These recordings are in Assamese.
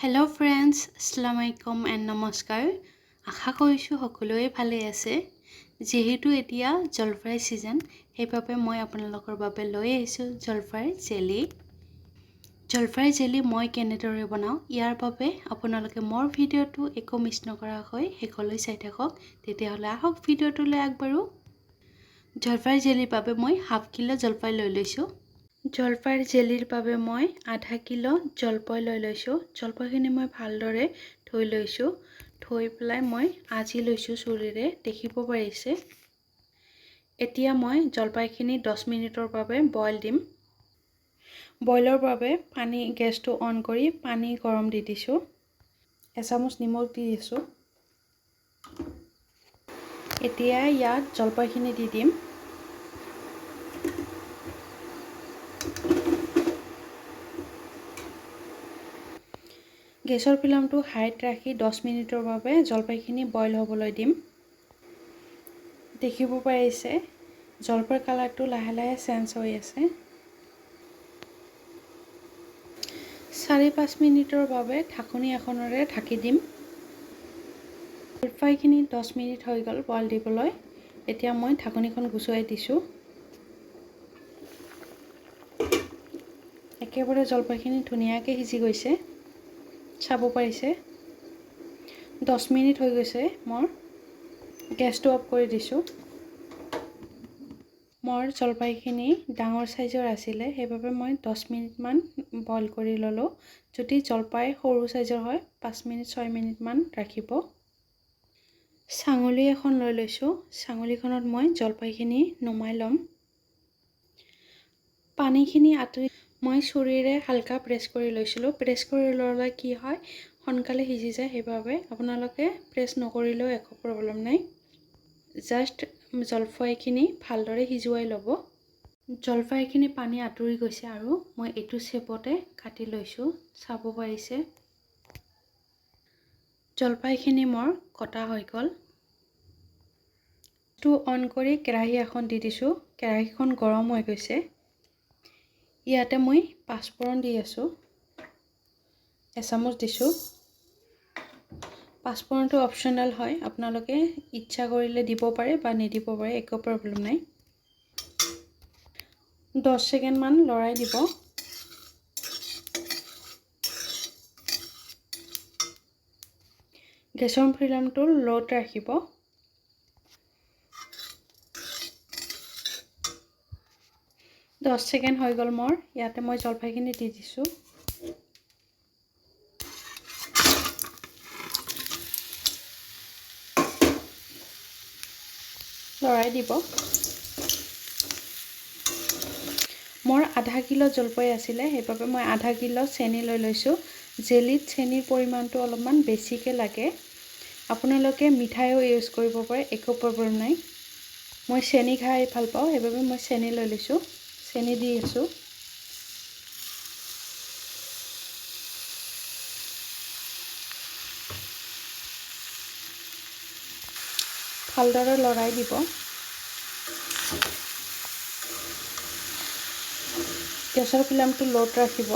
হেল্ল' ফ্ৰেণ্ডছ, আসসালামু আলাইকুম এণ্ড নমস্কাৰ। আশা কৰিছোঁ সকলোৱে ভালে আছে। যিহেতু এতিয়া জলফাইৰ ছিজন, সেইবাবে মই আপোনালোকৰ বাবে লৈ আহিছোঁ জলফাইৰ জেলি। জলফাইৰ জেলি মই কেনেদৰে বনাওঁ, ইয়াৰ বাবে আপোনালোকে মোৰ ভিডিঅ'টো একো মিছ নকৰাকৈ শেষলৈ চাই থাকক। তেতিয়াহ'লে আহক ভিডিঅ'টোলৈ আগবাঢ়োঁ। জলফাইৰ জেলিৰ বাবে মই হাফ কিলো জলফাই লৈ লৈছোঁ। জলফাইৰ জেলিৰ বাবে মই আধা কিলো জলফাই লৈ লৈছোঁ। জলফাইখিনি মই ভালদৰে ধুই লৈছোঁ। ধুই পেলাই মই আজি লৈছোঁ চুৰিৰে, দেখিব পাৰিছে। এতিয়া মই জলফাইখিনি 10 মিনিটৰ বাবে বইল দিম। বইলৰ বাবে পানী গেছটো অন কৰি পানী গৰম দি দিছোঁ। এচামুচ নিমখ দি দিছোঁ। এতিয়া ইয়াত জলফাইখিনি দি দিম। গেছৰ ফ্লেমটো হাইত ৰাখি 10 মিনিটৰ বাবে জলফাইখিনি বইল হ'বলৈ দিম। দেখিব পাৰিছে জলফাইৰ কালাৰটো লাহে লাহে চেঞ্জ হৈ আছে। 4-5 মিনিটৰ বাবে ঢাকনি এখনেৰে ঢাকি দিম। জলফাইখিনি 10 মিনিট হৈ গ'ল বইল দিবলৈ। এতিয়া মই ঢাকনিখন গুচুৱাই দিছোঁ। একেবাৰে জলফাইখিনি ধুনীয়াকৈ সিজি গৈছে, চাব পাৰিছে। 10 মিনিট হৈ গৈছে। মোৰ গেছটো অফ কৰি দিছোঁ। মোৰ জলফাইখিনি ডাঙৰ চাইজৰ আছিলে, সেইবাবে মই 10 মিনিটমান বইল কৰি ল'লোঁ। যদি জলফাই সৰু চাইজৰ হয় 5 মিনিট 6 মিনিটমান ৰাখিব। চাঙলি এখন লৈ লৈছোঁ। চাঙলিখনত মই জলফাইখিনি নমাই ল'ম। পানীখিনি আঁতৰি মই চুৰিৰে হালকা প্ৰেছ কৰি লৈছিলোঁ। প্ৰেছ কৰি ল'লে কি হয়, সোনকালে সিজি যায়। সেইবাবে আপোনালোকে প্ৰেছ নকৰিলেও একো প্ৰব্লেম নাই। জাষ্ট জলফাইখিনি ভালদৰে সিজুৱাই ল'ব। জলফাইখিনি পানী আঁতৰি গৈছে আৰু মই এইটো শ্বেপতে কাটি লৈছোঁ, চাব পাৰিছে। জলফাইখিনি মোৰ কটা হৈ গ'ল। টো অন কৰি কেৰাহী এখন দি দিছোঁ। কেৰাহীখন গৰম হৈ গৈছে। ইয়াতে মই পাঁচফোৰণ দি আছোঁ, এচামুচ দিছোঁ। পাঁচফোৰণটো অপশ্যনেল হয়, আপোনালোকে ইচ্ছা কৰিলে দিব পাৰে বা নিদিব পাৰে, একো প্ৰব্লেম নাই। 10 ছেকেণ্ডমান লৰাই দিব। গেছৰ ফ্লেমটো ল'ত ৰাখিব। দহ ছেকেণ্ড হৈ গ'ল মোৰ। ইয়াতে মই জলফাইখিনি দি দিছোঁ। লৰাই দিব। মোৰ আধা কিলো জলফাই আছিলে, সেইবাবে মই আধা কিলো চেনি লৈ লৈছোঁ। জেলিত চেনিৰ পৰিমাণটো অলপমান বেছিকৈ লাগে। আপোনালোকে মিঠাইও ইউজ কৰিব পাৰে, একো প্ৰব্লেম নাই। মই চেনি খাই ভাল পাওঁ, সেইবাবে মই চেনি লৈ লৈছোঁ। চেনি দি আছোঁ। ভালদৰে লৰাই দিব। গেছৰ ফ্লেমটো ল'ত ৰাখিব।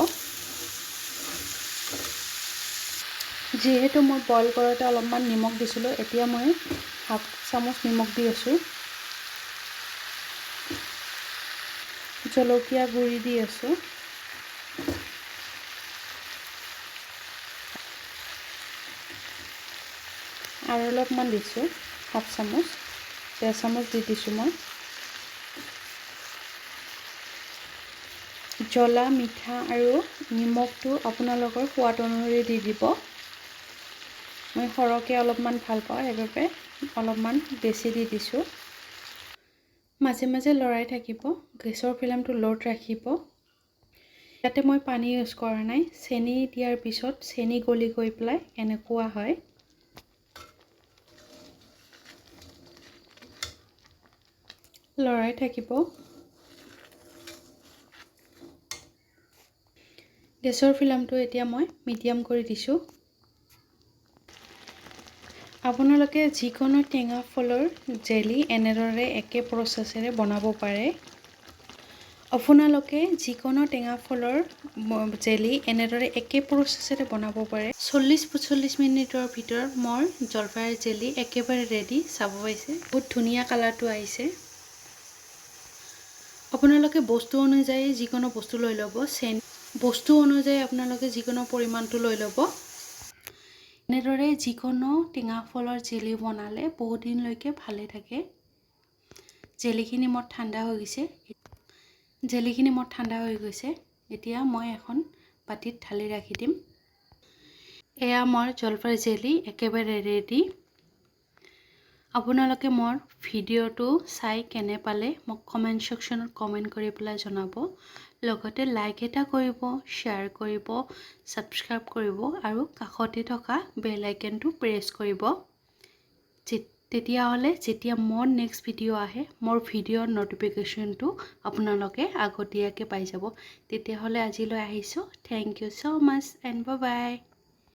যিহেতু মই বইল কৰোঁতে অলপমান নিমখ দিছিলোঁ, এতিয়া মই হাফ চামুচ নিমখ দি আছোঁ। জলকীয়া গুড়ি দি আছোঁ। আৰু অলপমান দিছোঁ, হাফ চামুচ, ডেৰ চামুচ দি দিছোঁ মই। জ্বলা, মিঠা আৰু নিমখটো আপোনালোকৰ সোৱাদ অনুসৰি দি দিব। মই সৰহকৈ অলপমান ভাল পাওঁ, সেইবাবে অলপমান বেছি দি দিছোঁ। মাজে মাজে লৰাই থাকিব। গেছৰ ফ্লেমটো ল'ত ৰাখিব। ইয়াতে মই পানী ইউজ কৰা নাই। চেনি দিয়াৰ পিছত চেনি গলি গৈ পেলাই এনেকুৱা হয়। লৰাই থাকিব। গেছৰ ফ্লেমটো এতিয়া মই মিডিয়াম কৰি দিছোঁ। আপোনালোকে যিকোনো টেঙা ফলৰ জেলি এনেদৰে একে প্ৰচেছেৰে বনাব পাৰে। আপোনালোকে যিকোনো টেঙা ফলৰ জেলি এনেদৰে একে প্ৰচেছেৰে বনাব পাৰে। 40-45 মিনিটৰ ভিতৰত মোৰ জলফাইৰ জেলি একেবাৰে ৰেডি। চাব পাইছে, বহুত ধুনীয়া কালাৰটো আহিছে। আপোনালোকে বস্তু অনুযায়ী যিকোনো বস্তু লৈ ল'ব। চেনি বস্তু অনুযায়ী আপোনালোকে যিকোনো পৰিমাণটো লৈ ল'ব। এনেদৰে যিকোনো টেঙা ফলৰ জেলি বনালে বহুত দিনলৈকে ভালে থাকে। জেলিখিনি মোৰ ঠাণ্ডা হৈ গৈছে। জেলিখিনি মোৰ ঠাণ্ডা হৈ গৈছে। এতিয়া মই এখন বাতিত ঢালি ৰাখি দিম। এয়া মোৰ জলফাইৰ জেলি একেবাৰে ৰেডি। আপোনালোকে মোৰ ভিডিঅ'টো চাই কেনে পালে, মোক কমেণ্ট ছেকশ্যনত কমেণ্ট কৰি পেলাই জনাব। লগতে লাইক এটা কৰিব, শ্বেয়াৰ কৰিব, ছাবস্ক্ৰাইব কৰিব আৰু কাষতে থকা বেল আইকনটো প্ৰেছ কৰিব। তেতিয়াহ'লে যেতিয়া মোৰ নেক্সট ভিডিঅ' আহে, মোৰ ভিডিঅ'ৰ ন'টিফিকেশ্যনটো আপোনালোকে আগতীয়াকৈ পাই যাব। তেতিয়াহ'লে আজিলৈ আহিছোঁ। Thank you so much and bye bye.